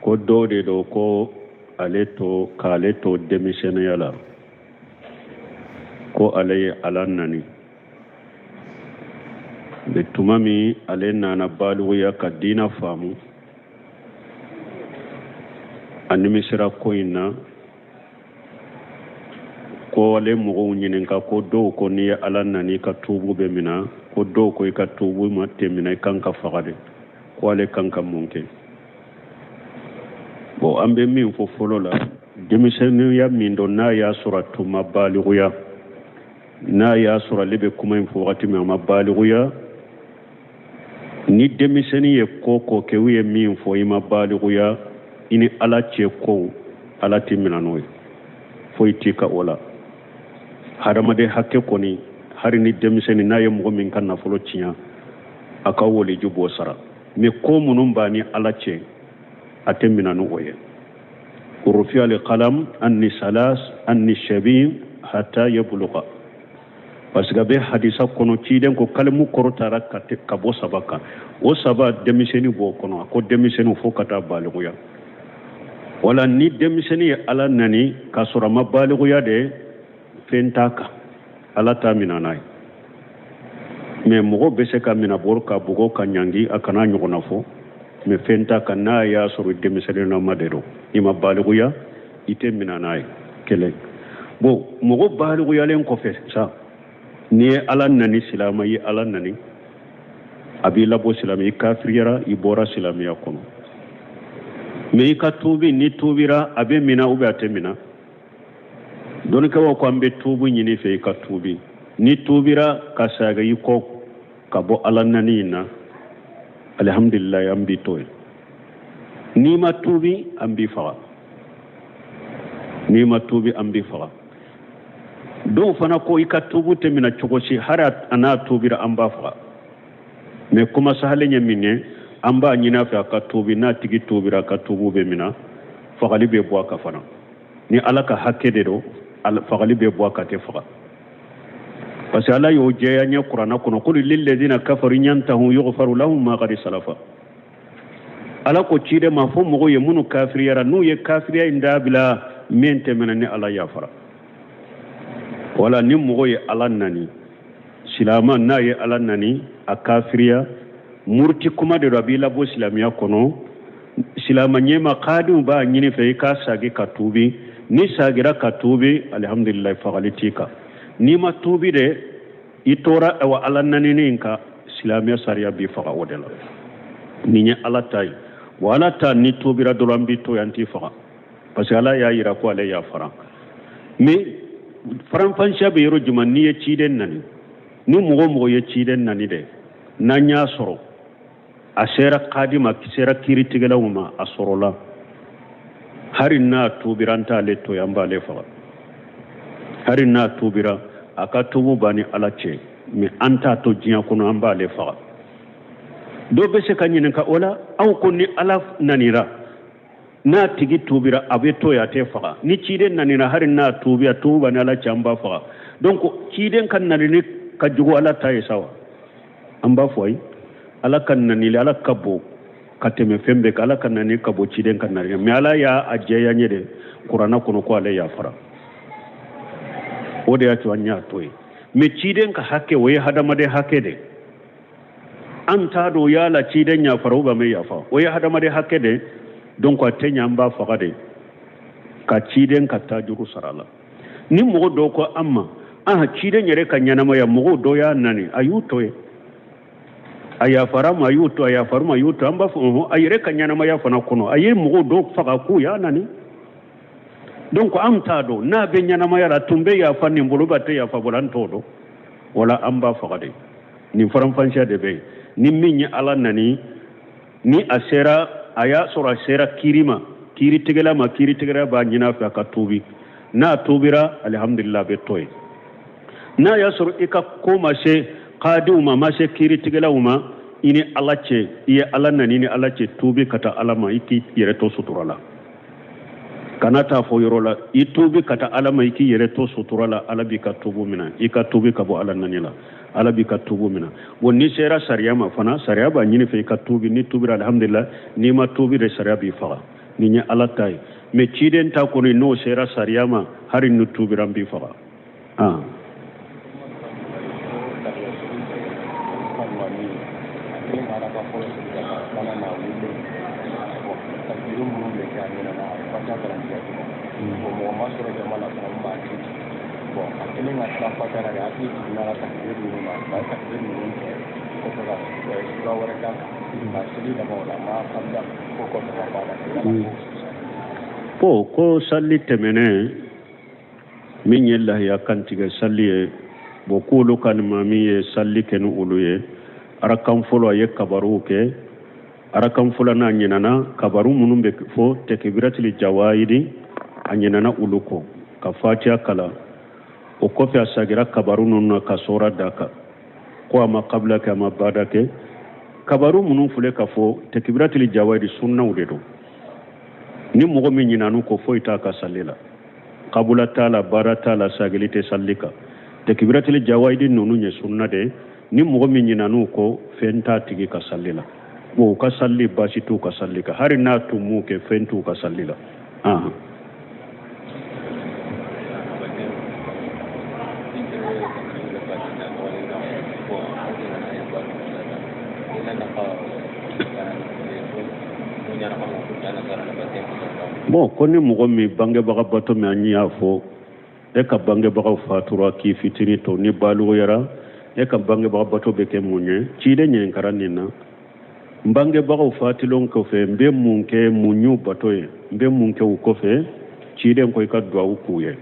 Ko dɔ de don ko ale to k'ale to denmisɛnninya la, ko ale ye Ala nani. Bɛ tuma min ale nana balikuya ka diina faamu, a nimisira ko in na. Ko ale mɔgɔw ɲininka ko dɔw ko n'i ye Ala nani i ka tuubu bɛ mina, ko dɔw ko i ka tuubu ma tɛ mina, i kan ka faga de. Ko ale kan ka mun kɛ? Bon, an bɛ min fɔ fɔlɔ la, denmisɛnninya min don, n'a y'a sɔrɔ a tun ma balikuya, n'a y'a sɔrɔ ale bɛ kuma in fɔ wagati min a ma balikuya, ni denmisɛnnin ye ko ko kɛ, u ye min fɔ, i ma balikuya, i ni Ala cɛ kow, Ala t'i mina n'o ye, foyi t'i kan o la. Hadamaden hakɛ kɔni, hali ni denmisɛnnin n'a ye mɔgɔ min ka nafolo tiɲɛ, a ka waliju b'o sara. Mais ko minnu b'a ni Ala cɛ, a tɛ mina ni o ye. Rufiya alikalam ani salas ani shabin hata yabuluga, parce que a bɛ hadisa kɔnɔ, ciden ko kalimu kɔrɔtara ka bɔ saba kan. O saba, denmisɛnnin b'o kɔnɔ. A ko denmisɛnnin fo ka taa balikuya. Wala ni denmisɛnnin ye Ala nani k'a sɔrɔ a ma balikuya de, fɛn t'a kan, Ala t'a mina n'a ye. Mais mɔgɔ bɛ se ka mina boro ka bugɔ ka ɲangi, a kana ɲɔgɔnna fɔ, mais fɛn t'a kan. N'a y'a sɔrɔ denmisɛnninnama de don, i ma balikuya, i tɛ mina n'a ye. Kelen. Bon, mɔgɔ balikuyalen kɔfɛ sa, n'i ye Ala nani, silama i ye Ala nani, a b'i labɔ silamɛ, i kafiriyara, i bɔra silamɛya kɔnɔ. Mais i ka tuubi, ni tuubira, a bɛ mina ou bien a tɛ mina? Dɔnnikɛlaw ko an bɛ tuubi ɲini fɛ, i ka tuubi. Ni tuubira ka saga i kɔ ka bɔ Ala nani in na, alihamdulilayi, an b'i to yen. N'i ma tuubi, an b'i faga. N'i ma tuubi, an b'i faga. Dɔw fana ko i ka tuubu tɛ mina cogo si, hali a n'a tuubira, an b'a faga. Mais kuma sahalen ye min ye, an b'a ɲini a fɛ a ka tuubi. N'a tigi tuubira, a ka tuubu bɛ mina, fagali bɛ bɔ a kan fana. Ni Ala ka hakɛ de don, fagali bɛ bɔ a kan, tɛ faga, parce que Ala y'o jɛya ɲɛ kuranna kɔnɔ: kuli lilladina kafaru yantahu yughfaru lahum ma qad salafa. Ala ko ciden ma fɔ mɔgɔw ye minnu kafiriyara, n'u ye kafiriya in dabila, min tɛmɛna, ni Ala yafara. Wala ni mɔgɔ ye Ala nani, silama n'a ye Ala nani, a kafiriya, muruti kuma de don, a b'i labɔ silamɛya kɔnɔ. Silama ɲɛma kadiw b'a ɲini fɛ i ka sagi ka tuubi. Ni sagira ka tuubi, alihamdulilayi, fagali t'i kan. N'i ma tuubi de, i tora awa Ala nanini in kan, silamɛya sariya b'i faga o de la. Nin ye Ala ta ye wa Ala ta, ni tuubira dɔrɔn, an b'i to yan, t'i faga, parce que Ala y'a yira ko ale yafara. Mais faranfasiya bɛ yɔrɔ jumɛn? N'i ye ciden nani, ni mɔgɔ mɔgɔ ye ciden nani dɛ, n'an y'a sɔrɔ a sera kadi ma, sera kiiritigɛlaw ma, a sɔrɔla, hari n'a tuubira, an t'ale to yan, an b'ale faga. Hari n'a tuubira, a ka tuubu b'a ni Ala cɛ, mais an t'a to diɲɛ kɔnɔ, an b'ale faga. Dɔw bɛ se ka ɲininka o la: aw ko ni Ala nanira, n'a tigi tuubira, a bɛ to yen, a tɛ faga. Ni ciden nanira, hari n'a tuubi, a tuubu b'a ni Ala cɛ, an b'a faga. Donc ciden ka nanili ka jugu Ala ta ye sa wa? An b'a fɔ ayi, Ala ka nanili, Ala ka bon ka tɛmɛ fɛn bɛɛ kan. Ala ka nani ka bon ciden ka nani. Mais Ala y'a a jɛya ɲɛ de kuranna kɔnɔ ko ale yafara, o de y'a to an y'a to yen. Mais ciden ka hakɛ, o ye hadamaden hakɛ de. An t'a dɔn yala ciden yafara ou bien ma yafa, o ye hadamaden hakɛ de. Donc a tɛ ɲɛ, an b'a faga de ka ciden ka tajuru sara la. Ni mɔgɔ dɔw ko an ma an ciden yɛrɛ ka ɲɛnamaya, mɔgɔw dɔ y'a nani, a y'u to yen, a yafara ma, a y'u to, a yafara ma, a y'u to, an b'a fɔ ɔhɔn, a yɛrɛ ka ɲɛnamaya fana kɔnɔ, a ye mɔgɔw dɔw faga k'u y'a nani. Donc an t'a dɔn n'a bɛ ɲɛnamaya la, tun bɛ yafa nin bolo, ba tɛ yafa bolo, an t'o dɔn. Wala an b'a faga de. Nin faranfasiya de bɛ yen. Ni min ye Ala nani, ni a sera, a y'a sɔrɔ a sera kiiri ma, kiiritigɛla ma, kiiritigɛla b'a ɲini a fɛ a ka tuubi. N'a tuubira, alihamudulila, a bɛ to yen. N'a y'a sɔrɔ i ka ko ma se kadiw ma, ma se kiiritigɛlaw ma, i ni Ala cɛ, i ye Ala nani, i ni Ala cɛ, tuubi ka taa Ala ma, i k'i yɛrɛ to sutura la, kana taa fɔ yɔrɔ la. I tuubi ka taa Ala ma, i k'i yɛrɛ to sutura la, Ala b'i ka tuubu minɛ. I ka tuubi ka bɔ Ala nani la, Ala b'i ka tuubu minɛ. Bon, n'i sera sariya ma fana, sariya b'a ɲini fɛ i ka tuubi. Ni tuubira, alihamudulila. N'i ma tuubi de, sariya b'i faga. Nin ye Ala ta ye. Mais ciden ta kɔni n'o sera sariya ma, hari n'u tubira n b'i faga. Ah. Bon, ko sali tɛmɛnen min ye lahiya kantigɛ sali ye, bon k'olu ka limami ye sali kɛ ni olu ye arakan fɔlɔ, a ye kabaruw kɛ arakan fɔlɔ n'a ɲinana kabaru minnu bɛ fɔ tɛkibiratili jawayidi, a ɲinana olu kɔ ka fatiya kalan. O kɔfɛ a sagira kabaru ninnu na ka sɔra da kan ko a ma kabila kɛ, a ma bada kɛ. Kabaru minnu filɛ ka fɔ tɛkibiratili jawayidi, sunnaw de don. Ni mɔgɔ min ɲinan'u kɔ, foyi t'a ka sali la, kabula t'a la, baara t'a la, sagili tɛ sali kan. Tɛkibiratili jawayidi ninnu ye sunna de. Ni mɔgɔ min ɲinan'u kɔ, fɛn t'a tigi ka sali la. Bon, u ka sali, baasi t'u ka sali kan. Hali n'a tun m'u kɛ, fɛn t'u ka sali la. Bon, ko ni mɔgɔ min bangebaga bato min, an y'a fɔ e ka bangebagaw fatura k'i fitini to, ni baluguyara, e ka bangebaga bato bɛ kɛ mun ye? Ciden ɲininkara nin na: n bangebagaw fatulen kɔfɛ, n bɛ mun kɛ? Mun y'u bato ye? N bɛ mun kɛ u kɔfɛ? Ciden ko i ka duwawu k'u ye,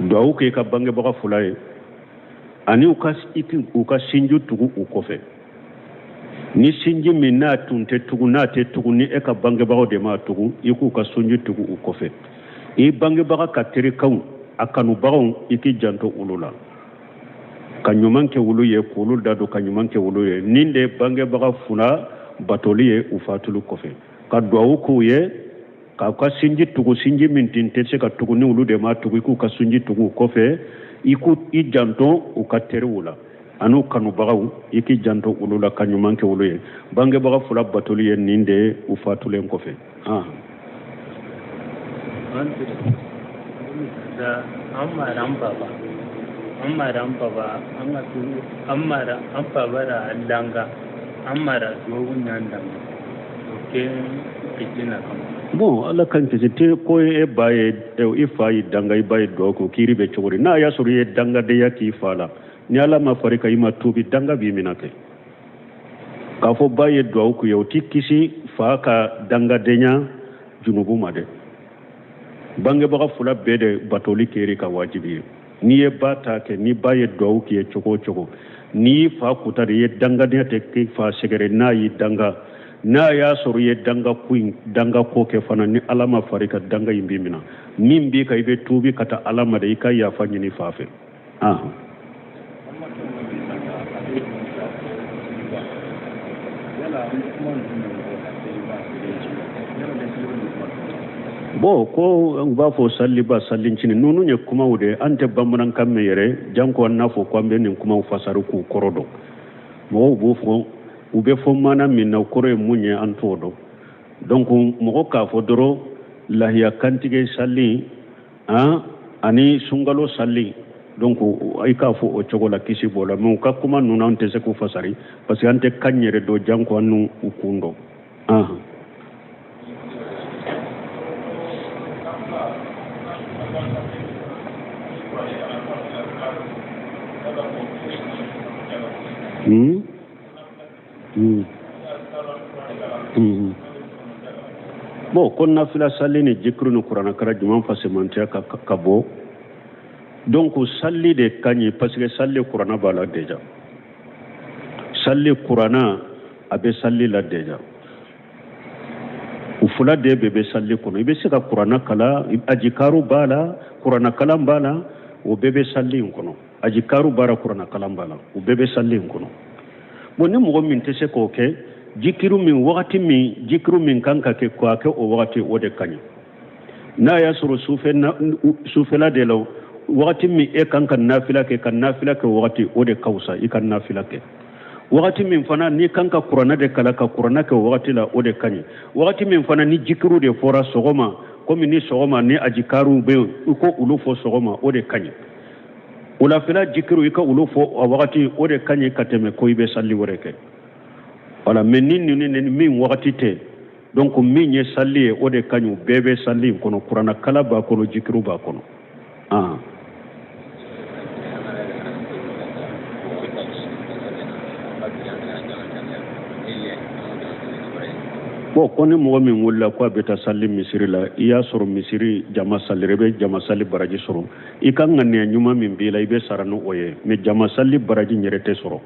duwawu kɛ i ka bangebaga fila ye, ani u ka sinji tugu u kɔfɛ. Ni sinji min n'a tun tɛ tugu, n'a tɛ tugu, ni e ka bangebagaw de m'a tugu, i k'u ka sinji tugu u kɔfɛ. I bangebaga ka terikaw, a kanubagaw, i k'i janto olu la ka ɲuman kɛ olu ye, k'olu dadon ka ɲuman kɛ olu ye. Nin de bangebaga fila batoli ye u fatuli kɔfɛ, ka duwawu k'u ye, k'u ka sinji tugu. Sinji min tun tɛ se ka tugu ni olu de m'a tugu, i k'u ka sinji tugu u kɔfɛ. I k'u i janto u ka teriw la an'u kanubagaw, i k'i janto olu la ka ɲuman kɛ olu ye. Bangebaga fila batoli ye nin de ye u fatulen kɔfɛ. An mara an baba, an mara an baba, an ka an mara an baba ra danga, an mara duwawu n'an danga o kɛ fitina kama. Bon, Ala k'an kisi te ko e ba ye, i fa y'i danga, i ba ye duwawu kɛ, kiiri bɛ cogo di? N'a y'a sɔrɔ i ye dangadenya k'i fa la, ni Ala ma far'i kan, i ma tuubi, danga b'i minɛ. Kɛ k'a fɔ ba ye duwawu k'u ye, o t'i kisi fa ka dangadenya junubu ma dɛ. Bangebaga fila bɛɛ de batoli kɛr'i kan wajibi ye. N'i ye ba ta kɛ, ni ba ye duwawu k'i ye cogo o cogo, n'i y'i fa kuta de, i ye dangadenya tɛ k'i fa sɛgɛrɛ, n'a y'i danga, n'a y'a sɔrɔ i ye danga ko in, danga ko kɛ fana, ni Ala ma far'i kan, danga in b'i minɛ. Min b'i kan, i bɛ tuubi ka taa Ala ma de, i ka yafa ɲini fa fɛ. Bon, ko u b'a fɔ saliba, salincinin, ninnu ye kumaw de, an tɛ bamanankan mɛn yɛrɛ, janko an n'a fɔ ko an bɛ nin kumaw fasari k'u kɔrɔ dɔn. Mɔgɔw b'o fɔ, u bɛ fɔ maana min na, u kɔrɔ ye mun ye, an t'o dɔn. Donc mɔgɔ k'a fɔ dɔrɔn lahiya kantigɛ sali an ani sunkalo sali, donc i k'a fɔ o cogo la, kisi b'o la. Mais u ka kuma ninnu, an tɛ se k'u fasari parce que an tɛ kan yɛrɛ dɔn, janko an n'u kun dɔn. Bon, ko nafila sali ni jikiri ni kuranɛ jumɛn fasemantiya ka bɔ? Donc sali de ka ɲi, parce que sali kuranɛ b'a la déjà. Sali kuranɛ a bɛ sali la déjà. U fila de bɛɛ bɛ sali kɔnɔ. I bɛ se ka kuranɛ kalan, ajikaru b'a la, kuranɛ kalan b'a la, o bɛɛ bɛ sali in kɔnɔ. Ajikaru b'a la, kuranɛ kalan b'a la, u bɛɛ bɛ sali in kɔnɔ. Bon, ni mɔgɔ min tɛ se k'o kɛ, jikiru min, wagati min jikiru min kan ka kɛ, k'a kɛ o wagati, o de ka ɲi. N'a y'a sɔrɔ sufɛla de la, wagati min e kan ka nafila kɛ, ka nafila kɛ wagati, o de ka fisa i ka nafila kɛ. Wagati min fana n'i kan ka kuranɛ de kalan, ka kuranɛ kɛ o wagati la, o de ka ɲi. Wagati min fana ni jikiru de fɔra sɔgɔma, komi ni sɔgɔma ni ajikariw bɛ yen, i ko olu fɔ sɔgɔma, o de ka ɲi. Wulafɛla jikiru, i ka olu fɔ a wagati, o de ka ɲi ka tɛmɛ ko i bɛ sali wɛrɛ kɛ. Wala mɛ ni ninnu ni min wagati tɛ, donc min ye sali ye, o de ka ɲi. U bɛɛ bɛ sali in kɔnɔ, kuranɛ kalan b'a kɔnɔ, jikiru b'a kɔnɔ. Ah. Bon, ko ni mɔgɔ min wulila ko a bɛ taa sali misiri la, i y'a sɔrɔ misiri jama salira, i bɛ jama sali baraji sɔrɔ. I ka ŋaniya ɲuman min b'i la, i bɛ sara ni o ye, mɛ jama sali baraji yɛrɛ tɛ sɔrɔ,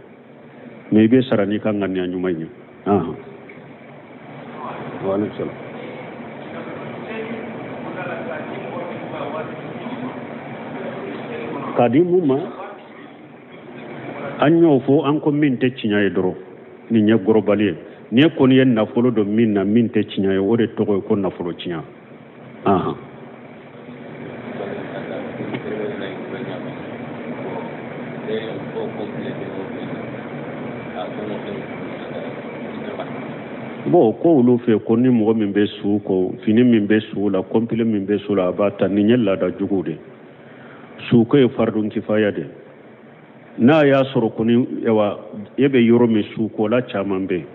mɛ i bɛ sara n'i ka ŋaniya ɲuman ye. Waaleykum salaam. K'a di mun ma? An y'o fɔ, an ko min tɛ tiɲɛ ye dɔrɔn, nin ye gɔrɔbali ye. N'i kɔni ye nafolo don min na, min tɛ tiɲɛ ye, o de tɔgɔ ye ko nafolo tiɲɛ. Bon, ko olu fɛ ko ni mɔgɔ min bɛ su ko, fini min bɛ su la, kɔnpile min bɛ su la, a b'a ta. Nin ye laada jugu de. Suko ye faridun kifaya de. N'a y'a sɔrɔ kɔni, ayiwa, e bɛ yɔrɔ min, sukola caman bɛ yen,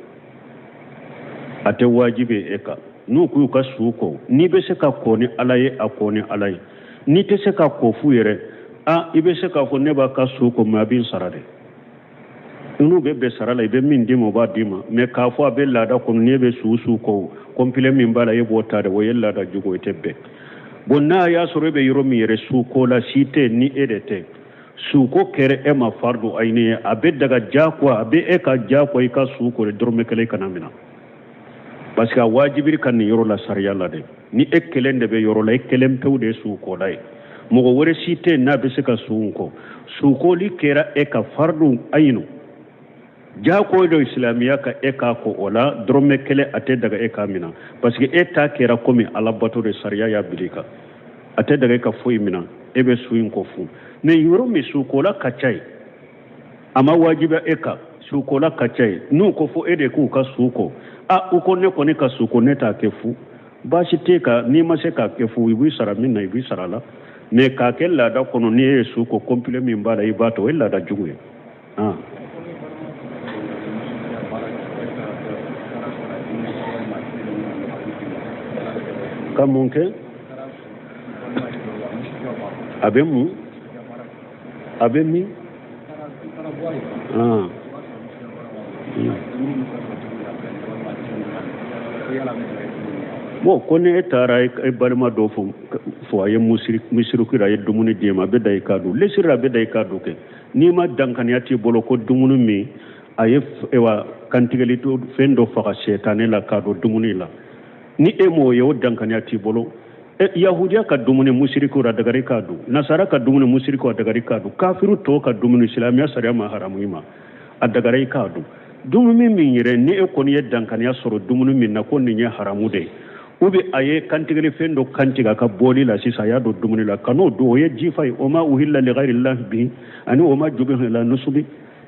a tɛ wajibi e kan. N'u k'u ka su ko, n'i bɛ se ka ko ni ala ye, a ko ni ala ye. N'i tɛ se ka ko fu yɛrɛ, a i bɛ se k'a fɔ ne b'a ka su ko, mɛ a bɛ n sara dɛ. N'u bɛ bɛn sara la, i bɛ min d'i ma, o b'a d'i ma. Mɛ k'a fɔ a bɛ laada kɔnɔ, n'e bɛ su su ko, kɔnpile min b'a la, e b'o ta dɛ, o ye laada jugu, o tɛ bɛn. Bon, n'a y'a sɔrɔ e bɛ yɔrɔ min yɛrɛ, su ko la si tɛ ni e de tɛ, suko kɛra e ma fardu ayini ye, a bɛ daga diyagoya, a bɛ e kan diyagoya i ka su ko dɛ, dɔrɔmɛ kelen kana minɛ, parce que a wajibir'i kan nin yɔrɔ la sariya la dɛ. Ni e kelen de bɛ yɔrɔ la, e kelen pewu de ye su kola ye, mɔgɔ wɛrɛ si tɛ yen n'a bɛ se ka su ko, sukoli kɛra e kan fardu ayinu, jago don silamɛya ka e k'a ko o la, dɔrɔmɛ kelen a tɛ daga e k'a minɛ, parce que e ta kɛra komi alabato de, sariya y'a bila i kan, a tɛ daga e ka foyi minɛ, e bɛ su in ko fu. Mɛ yɔrɔ min sukola ka ca yen, a ma wajibiya e kan, sukola ka ca yen, n'u ko fo e de k'u ka su ko, a u ko ne kɔni ka su ko, ne t'a kɛ fu, baasi t'e kan. N'i ma se k'a kɛ fu, i b'i sara min na, i b'i sara la. Mɛ k'a kɛ laada kɔnɔ, n'i ye su ko, kɔnpile min b'a la, i b'a ta, o ye laada jugu ye. Ah. Ka mun kɛ? A bɛ mun? A bɛ min? Ah. Bon, ko ni e taara e balima dɔ fo, a ye misirikira, a ye dumuni d'i ma, a bɛ da i k'a dun. Lesiri, a bɛ da i k'a dun kɛ. N'i ma dankaniya t'i bolo ko dumuni min a ye, wa kantigɛli fɛn dɔ faga sɛtanɛ la k'a don dumuni la, ni e m'o ye, o dankaniya t'i bolo. Yahudiya ka dumuni, musirikiw, a dagari k'a dun. Nasara ka dumuni, musirikiw, a dagari k'a dun. Kafiru tɔw ka dumuni, silamɛya sariya ma haramu i ma, a dagara i k'a dun. Dumuni min yɛrɛ ni e kɔni ye dankaniya sɔrɔ dumuni min na ko nin ye haramu de ye, ou bien a ye kantigɛli fɛn dɔ kantigɛ a ka bɔli la sisan, a y'a don dumuni la, kan'o dun, o ye jifa ye. O ma uhilla li ghayrillahi bihi ani o ma jubiha ala nusubi,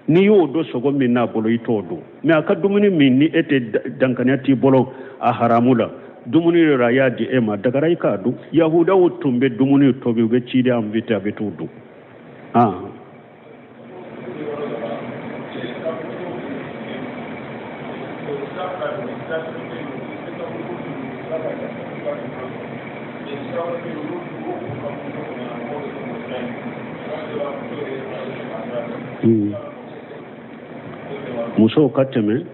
n'i y'o dɔn sogo min n'a bolo, i t'o dun. Mɛ a ka dumuni min ni e tɛ dankaniya t'i bolo a haramu la, dumuni yɛrɛ a y'a di e ma, dagara i k'a dun. Yahudaw tun bɛ dumuni tobi, u bɛ ciden invité, a bɛ t'u dun. Ah. Musow ka tɛmɛ.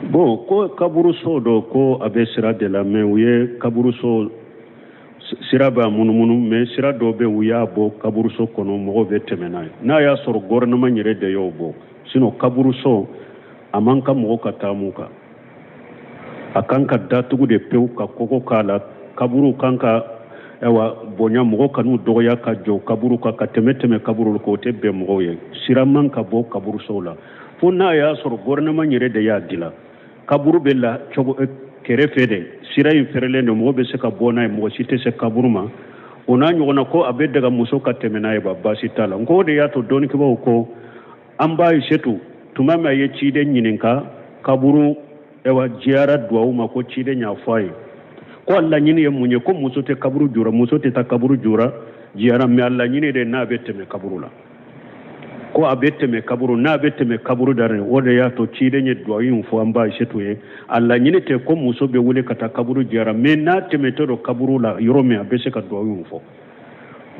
Bon, ko kaburuso dɔ, ko a bɛ sira de la, mɛ u ye kaburuso sira b'a munumunu, mɛ sira dɔ bɛ, u y'a bɔ kaburuso kɔnɔ, mɔgɔw bɛ tɛmɛ n'a ye. N'a y'a sɔrɔ gouvernement yɛrɛ de y'o bɔ, sinon kaburuso a man kan mɔgɔ ka taamu kan, a kan ka datugu de pewu, ka kogo k'a la. Kaburu kan ka, ayiwa, bonya, mɔgɔ kan'u dɔgɔya ka jɔ kaburu kan, ka tɛmɛ tɛmɛ kaburu kan, o tɛ bɛn mɔgɔw ye. Sira man ka bɔ kaburusow la. Fo n'a y'a sɔrɔ gouvernement yɛrɛ de y'a dilan, kaburu bɛ la cogo kɛrɛfɛ de, sira in fɛrɛlen don, mɔgɔ bɛ se ka bɔ n'a ye, mɔgɔ si tɛ se kaburu ma, o n'a ɲɔgɔnna, ko a bɛ daga muso ka tɛmɛ n'a ye ba, baasi t'a la. N ko o de y'a to dɔnnikɛbaaw ko an ba Ayisetu, tuma min a ye ciden ɲininka kaburu ɛwa jiyara duwawu ma, ko ciden y'a fɔ a ye ko a laɲini ye mun ye, ko muso tɛ kaburu jura, muso tɛ taa kaburu jura jiyara, mais a laɲini de n'a bɛ tɛmɛ kaburu la, ko a bɛ tɛmɛ kaburu, n'a bɛ tɛmɛ kaburu da rɔ. O de y'a to ciden ye duwawu in fɔ an ba Ayisetu ye. A laɲini tɛ ko muso bɛ wuli ka taa kaburu jiyara, mais n'a tɛmɛtɔ don kaburu la yɔrɔ min, a bɛ se ka duwawu in fɔ.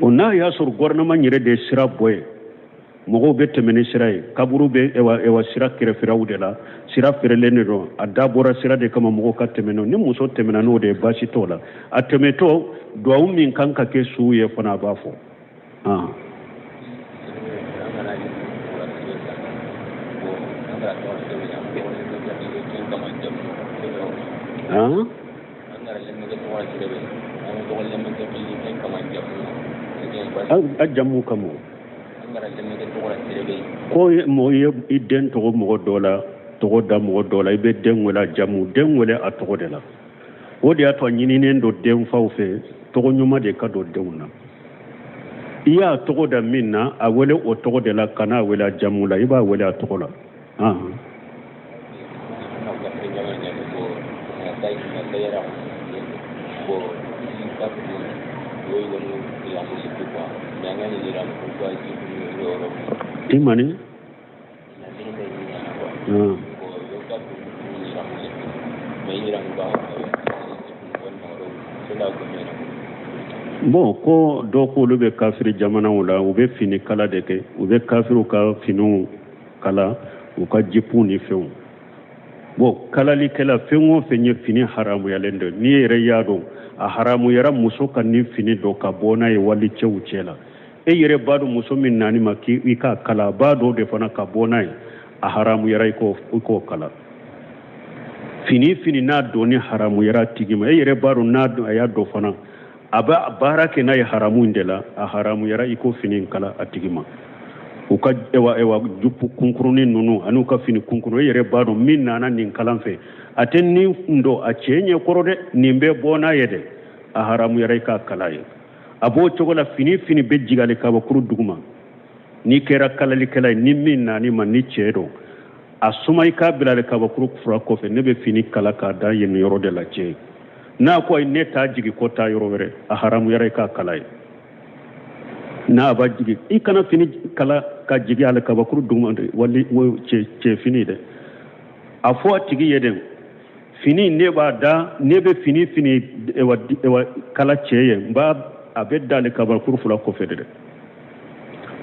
O n'a y'a sɔrɔ gouvernement yɛrɛ de ye sira bɔ ye, mɔgɔw bɛ tɛmɛ ni sira ye, kaburu bɛ ɛwa ɛwa sira kɛrɛfɛlaw de la, sira fɛrɛlen de don, a dabɔra sira de kama mɔgɔw ka tɛmɛ n'o. Ni muso tɛmɛna n'o de ye, baasi t'o la. A tɛmɛtɔ, duwawu min kan ka kɛ su ye fana, a b'a fɔ. A jamu kama ko mɔgɔ ye i den tɔgɔ mɔgɔ dɔ la, tɔgɔ da mɔgɔ dɔ la, i bɛ den wele a jamu, den wele a tɔgɔ de la. O de y'a to a ɲininen don denfaw fɛ, tɔgɔ ɲuman de ka don denw na. I y'a tɔgɔ da min na, a wele o tɔgɔ de la, kana a wele a jamu la, i b'a wele a tɔgɔ la. I mani bon, ko dɔ k'olu bɛ kafiri jamanaw la, u bɛ fini kala de kɛ, u bɛ kafiriw ka finiw kala, u ka jipuw ni fɛnw. Bon, kalalikɛla, fɛn o fɛn ye fini haramuyalen don, n'i yɛrɛ y'a dɔn a haramuyara muso ka nin fini don ka bɔ n'a ye wali cɛw cɛ la, e yɛrɛ b'a dɔn muso min nani ma k'i k'a kala, a b'a dɔn de fana ka bɔ n'a ye, a haramuyara i k'o kala. Fini fini n'a donni haramuyara a tigi ma, e yɛrɛ b'a dɔn n'a a y'a dɔn fana a bɛ baara kɛ n'a ye haramu in de la, a haramuyara i k'o fini kala a tigi ma. U ka ewa ewa jupu kunkurunin ninnu ani u ka fini kunkurun, e yɛrɛ b'a dɔn min nana nin kalan fɛ, a tɛ nin don a cɛ ɲɛ kɔrɔ dɛ, nin bɛ bɔ n'a ye dɛ, a haramuyara i k'a kala ye. A b'o cogo la fini fini bɛ jigin ale kabakuru duguma, n'i kɛra kalalikɛla ye, ni min nan'i ma ni cɛ don, a suma i k'a bila ale kabakuru fura kɔfɛ, ne bɛ fini kala k'a da yen yɔrɔ de la cɛ ye. N'a ko ayi, ne t'a jigin, ko taa yɔrɔ wɛrɛ, a haramuyara i k'a kala ye. N'a b'a jigin, i kana fini kala ka jigin ale kabakuru duguma dɛ, wali cɛ fini dɛ. A fɔ a tigi ye dɛ, fini ne b'a da, ne bɛ fini fini ewa ewa kala cɛ ye, n b'a a bɛ da ale kabakuru fila kɔfɛ de dɛ.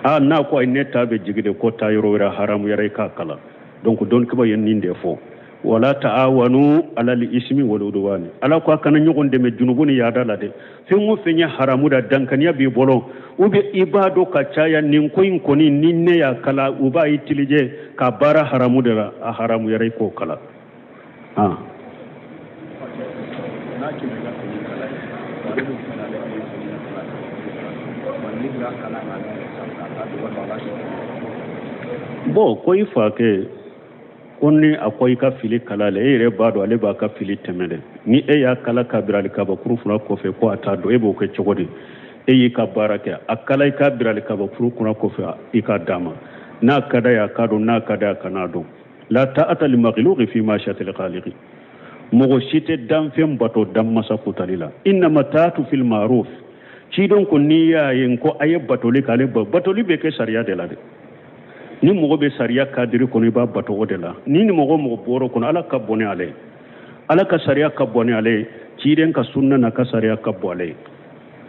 Aa, n'a ko ayi, ne ta bɛ jigin de, ko taa yɔrɔ wɛrɛ, haramuyara i k'a kala. Donc dɔnnikɛbaaw ye nin de fɔ: wala taawanu alal ismi wal udwani. Ala ko a kana ɲɔgɔn dɛmɛ junubu ni yaada la dɛ. Fɛn o fɛn ye haramu da, dankaniya b'i bolo, ou bien i b'a dɔn ka caya nin ko in kɔni, ni ne y'a kala, u b'a utiliser ka baara haramu de la, a haramuyara i k'o kala. Ah. Bon, ko i fa kɛ ko ni a ko i ka fili kala le, e yɛrɛ b'a dɔn ale b'a ka fili tɛmɛ dɛ. Ni e y'a kala ka bila kabakuru fila kɔfɛ, ko a t'a dɔn, e b'o kɛ cogo di? E y'i ka baara kɛ, a kala i k'a bila kabakuru kunna kɔfɛ, i k'a d'a ma. N'a ka d'a ye, a k'a dɔn, n'a ka d'a ye, a kan'a dɔn. La ta'ata li makhluqi fi ma'siyati al-khaliqi. Mɔgɔ si tɛ danfɛn bato danmasa kotali la. Innama ta'atu fil ma'ruf. Ciden ko n'i y'a ye ko a ye batoli k'ale batoli bɛ kɛ sariya de la dɛ. Ni mɔgɔ bɛ sariya kadiri kɔnɔ, i b'a bato o de la. Ni ni mɔgɔ mɔgɔ bɔr'o kɔnɔ, Ala ka bon ni ale ye, Ala ka sariya ka bon ni ale ye, ciden ka sunna n'a ka sariya ka bon ale ye.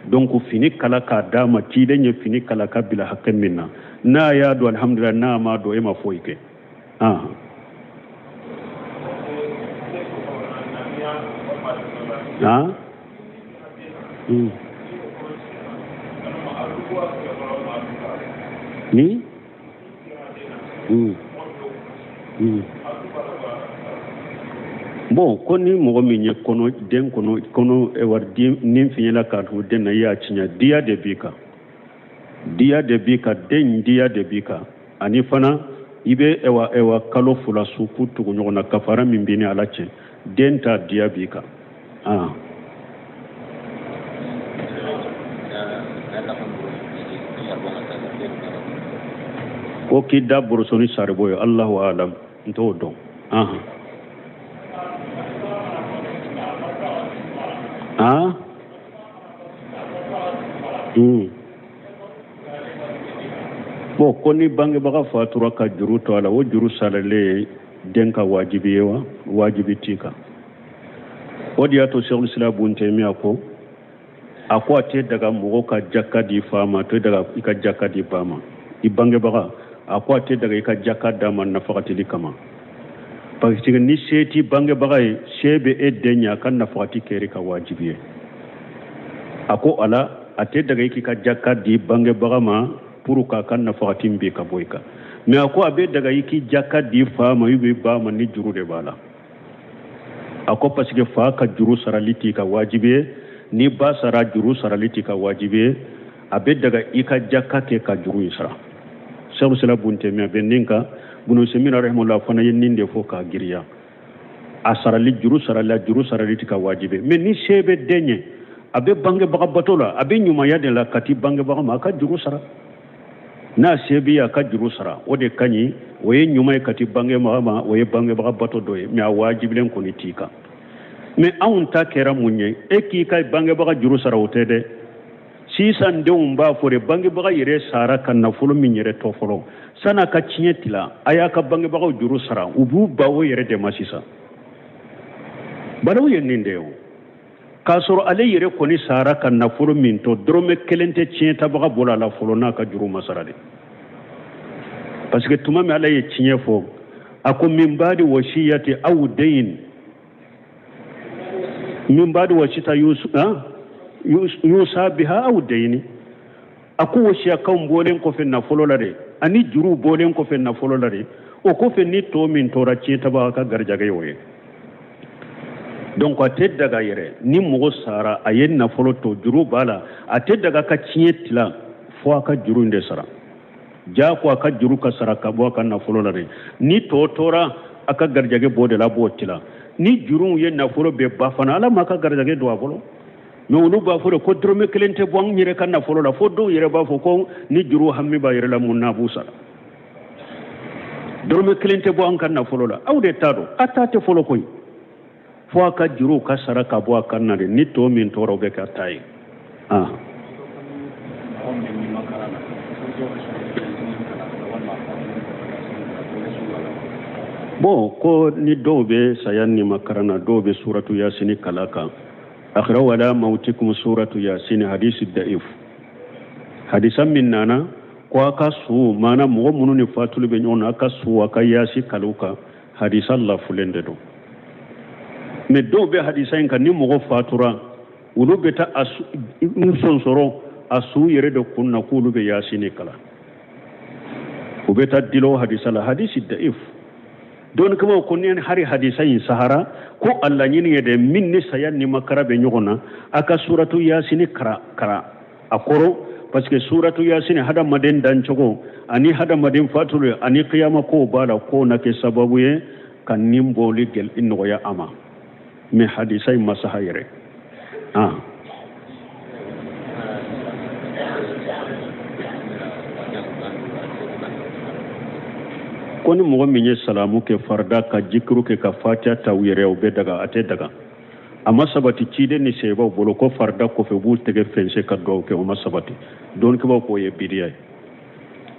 Donc fini kala k'a d'a ma, ciden ye fini kala ka bila hakɛ min na, n'a y'a dɔn, alhamdulillah, n'a m'a dɔn, e ma foyi kɛ. Ah. Ah. Ni? Bon, ko ni mɔgɔ min ye kɔnɔ den kɔnɔ kɔnɔ wari ni fiɲɛla k'a tugu den na, i y'a tiɲɛ, diya de b'i kan, diya de b'i kan, den diya de b'i kan. Ani fana I bɛ ɛwa ɛwa kalo 2 sun k'u tugu ɲɔgɔn na, kafara min b'i ni Ala cɛ, den ta diya b'i kan. Ah. Ko k'i da boroso ni saribɔn ye, Allahu alam, n t'o dɔn. Ahan. Ah? Bon, ko ni bangebaga fatura ka juru to a la, o juru saralen ye den ka wajibi ye wa? Wajibi t'i kan. O de y'a to Sɛkul Islam Bun Taymiya ko, a ko a tɛ daga mɔgɔ ka jaka di fa ma, a tɛ daga i ka jaka di ba ma. I bangebaga, a ko a tɛ daga i ka jaka d'a ma nafagatili kama, parce que ni se t'i bangebaga ye, se bɛ e den ye, a ka nafagati kɛr'i ka wajibi ye. A ko a la, a tɛ daga i k'i ka jaka di bangebaga ma pour k'a ka nafagati bin ka bɔ i kan. Mais a ko a bɛ daga i k'i jaka di fa ma ou bien ba ma ni juru de b'a la. A ko parce que fa ka juru sarali t'i ka wajibi ye, ni ba sara juru sarali t'i ka wajibi ye, a bɛ daga i ka jaka kɛ ka juru in sara. Sɛkul Islam Bun Taymiya bɛ nin kan, Bunu Usaymin rahimahullah fana ye nin de fɔ k'a giriya. A sarali, juru sarali, a juru sarali t'i ka wajibi. Mais ni se bɛ den ye, a bɛ bangebaga bato la, a bɛ ɲumanya de la ka ti bangebaga ma, a ka juru sara. N'a se b'i ye, a ka juru sara, o de ka ɲi, o ye ɲuman ye ka ti bangebaga ma, o ye bangebaga bato dɔ ye. Mais a wajibilen kɔni t'i kan. Mais anw ta kɛra mun ye? E k'i ka bangebaga juru sara, o tɛ dɛ. Sisan denw b'a fɔ de, bangebaga yɛrɛ sara ka nafolo min yɛrɛ to fɔlɔ, san'a ka tiɲɛ tila, a y'a ka bangebagaw juru sara. U b'u ban o yɛrɛ de ma sisan. Balawu ye nin de ye o. K'a sɔrɔ ale yɛrɛ kɔni sara ka nafolo min to, dɔrɔmɛ kelen tɛ tiɲɛ tabaga bolo a la fɔlɔ n'a ka juru ma sara de. Parce que tuma min Ala ye tiɲɛ fɔ, a ko min baadi wasiyati aw deyin min baadi wasiyati yusa biha aw deyini. A ko wasiyakanw bɔlen kɔfɛ nafolo la de, ani juruw bɔlen kɔfɛ nafolo la de, o kɔfɛ ni tɔ min tora, tiɲɛ tabaga ka garijɛgɛ y'o ye. Donc a tɛ daga yɛrɛ ni mɔgɔ sara, a ye nafolo to, juru b'a la, a tɛ daga ka tiɲɛ tila fo a ka juru in de sara. Jako a ka juru ka sara ka bɔ a ka nafolo la de. Ni tɔ tora a ka garijɛgɛ b'o de la, a b'o tila. Ni juruw ye nafolo bɛɛ ban fana, Ala m'a ka garijɛgɛ don a bolo. Mais olu b'a fɔ de ko dɔrɔmɛ kelen tɛ bɔ an yɛrɛ ka nafolo la, fo dɔw yɛrɛ b'a fɔ ko ni juru hami b'a yɛrɛ la, mun na a b'u sara? Dɔrɔmɛ kelen tɛ bɔ an ka nafolo la. Aw de t'a dɔn, a ta tɛ fɔlɔ koyi, fo a ka juruw ka sara ka bɔ a kan na de. Ni tɔ min tora, o bɛ k'a ta ye. Ah. Bon, ko ni dɔw bɛ saya nimakaran na, dɔw bɛ suratu yasini kalan kan, akra'u ala mautikum suratu yasini, hadisi da'if. Hadisa min nana ko a ka su, maana mɔgɔ minnu ni fatuli bɛ ɲɔgɔn na, a ka su, a ka yasi kalan u kan, hadisa lafulen de don. Mais dɔw bɛ hadisa in kan, ni mɔgɔ fatura, olu bɛ taa a sonsɔrɔ a su yɛrɛ de kun na k'olu bɛ yasini kalan, u bɛ taa dilo hadisa la, hadisi da'if. Dɔnnikɛbaaw ko ni hari hadisa in sahara, ko a laɲini ye de min ni saya nimakara bɛ ɲɔgɔn na, a ka suratu yasini karan a kɔrɔ, parce que suratu yasini hadamaden dancogo ani hadamaden fatuli ani kiyama kow b'a la, k'o na kɛ sababu ye ka nin bɔli nɔgɔya a ma. Mais hadisa in ma saha yɛrɛ. Ah. Ko ni mɔgɔ min ye salamu kɛ farida ka jikiru kɛ ka fatiya ta u yɛrɛ, u bɛ daga? A tɛ daga. A ma sabati ciden ni sebaw bolo ko farida kɔfɛ u b'u tɛgɛ fɛnsɛ ka dugawu kɛ, o ma sabati. Dɔnnikɛbaaw k'o ye bidiya ye.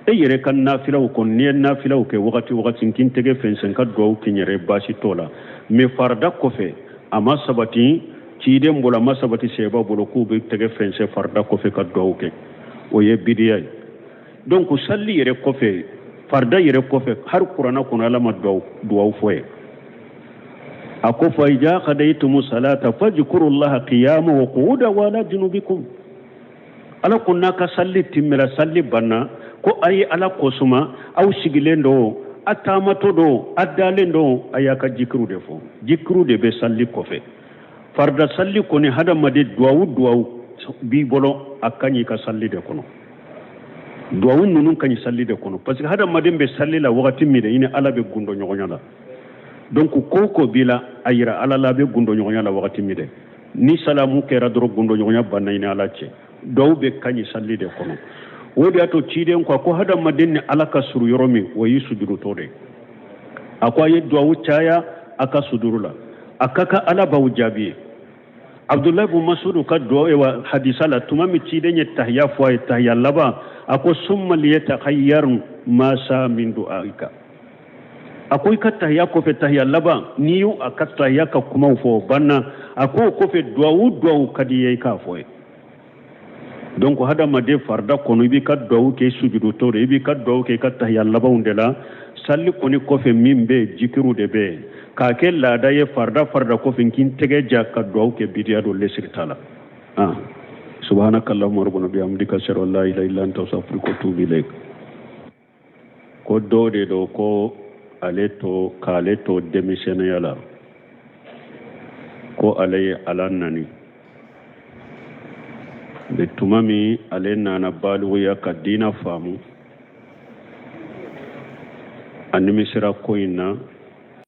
E yɛrɛ ka nafilaw kɔni, n'i ye nafilaw kɛ wagati wagati, n k'i tɛgɛ fɛnsɛ ka dugawu kɛ n yɛrɛ, baasi t'o la. Mais farida kɔfɛ, a ma sabati ciden bolo, a ma sabati seba bolo k'u bɛ tɛgɛ fɛnsɛ farida kɔfɛ ka dugawu kɛ, o ye bidiya ye. Donc sali yɛrɛ kɔfɛ, farida yɛrɛ kɔfɛ, hari kuranna kɔnɔ Ala ma dugawu fɔ ye. A ko fa iza qadaytumu salata fadhkurullaha qiyama wa qu'udan wa ala junubikum. Ala ko n'a ka sali timmira, sali banna, ko a ye Ala kosuma, aw sigilen don, a taamatɔ don, a dalen don, a y'a ka jikiru de fɔ. Jikiru de bɛ sali kɔfɛ. Farida sali kɔni, hadamaden duwawu duwawu b'i bolo, a ka ɲi i ka sali de kɔnɔ. Duwawu ninnu ka ɲi sali de kɔnɔ, parce que hadamaden bɛ sali la wagati min de, i ni Ala bɛ gundo ɲɔgɔnya la. Donc ko o ko b'i la, a yira Ala la. A bɛ gundo ɲɔgɔnya la wagati min de, ni salamu kɛra dɔrɔn, gundo ɲɔgɔnya banna i ni Ala cɛ. Duwawu bɛ ka ɲi sali de kɔnɔ. O de y'a to ciden ko a ko hadamaden ni Ala ka surun yɔrɔ min, o y'i sujudutɔ de ye. A ko a ye duwawu caya a ka sujuru la, a ka kan Ala b'aw jaabi ye. Abdulayi bun Masudu ka duwawu wa hadisa la, tuma min ciden ye tahiya fɔ a ye, tahiya laban, a ko summa liyatakhayyar ma sa min du'aika. A ko i ka tahiya kɔfɛ, tahiya laban, n'i y'o a ka tahiya ka kumaw fɔ, o banna. A ko o kɔfɛ, duwawu duwawu ka di i ye, i k'a fɔ ye. Donc hadamaden farida kɔnɔ, i b'i ka duwawu kɛ sujudutɔ de, i b'i ka duwawu kɛ i ka tahiya labanw de la. Sali kɔni kɔfɛ min bɛ yen, jikiru de bɛ yen. K'a kɛ laada ye farida farida kɔfɛ n k'i tɛgɛ ja ka duwawu kɛ, bidiya don, lesiri t'a la. Ah, subhanaka allahumma rabbana bihamdika, ashhadu an la ilaha illa anta, astaghfiruka wa atubu ilaik. Ko dɔ de don ko ale to k'ale to denmisɛnninya la, ko ale ye Ala nani de. Tuma min ale nana balikuya ka diina faamu, a nimisira ko in na.